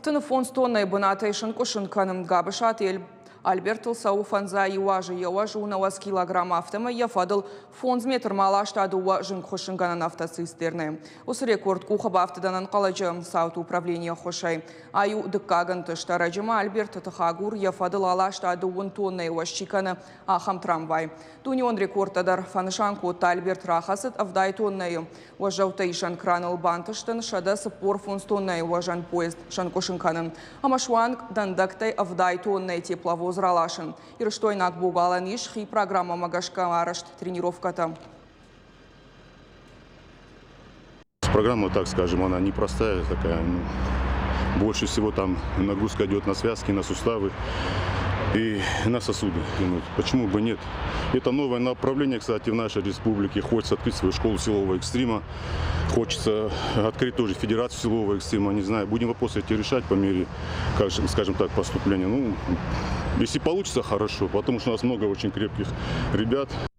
35 тоннӕйы бынатӕй сынкъуысын кӕнын. Габысаты Альбертыл цӕуы фӕндзай иу азы, йӕ уӕз у 90 килограмм, афтӕмӕй йӕ фӕдыл фондз метрмӕ аласта дыууӕ зынгхуыссынгӕнӕн автоцистернӕ. Уыцы рекорд къухы бафтыд ӕнӕнхъӕлӕджы цауты управленийы ӕххуысӕй. Ай у дыккаг ӕнтыст. Ӕрӕджы ма Альберты тыхагур йӕ фӕдыл аласта дыууын тоннӕйы уӕз чи кӕны, ахӕм трамвай. Дунеон рекордтӕ дӕр фӕнысан кодта Альберт рахӕцыд 70 тоннӕйы. Уӕззӕуттӕ исӕн краныл бантыстын 145 тоннӕйы уӕзӕн поезд сӕнкъуысын кӕнын ӕмӕ суанг дӕндӕгтӕй 70 тоннӕйы тепловоз раласын. Ирыстойнаг богалӕн ис хи программӕмӕ гӕсгӕ арӕзт тренировкӕтӕ. Программа, так скажем, она непростая такая. Ну, больше всего там нагрузка идет на связки, на суставы и на сосуды. Ну, почему бы нет? Это новое направление, кстати, в нашей республике. Хочется открыть свою школу силового экстрима. Хочется открыть тоже федерацию силового экстрима. Не знаю, будем вопросы эти решать по мере, как, скажем так, поступления. Ну, если получится, хорошо, потому что у нас много очень крепких ребят.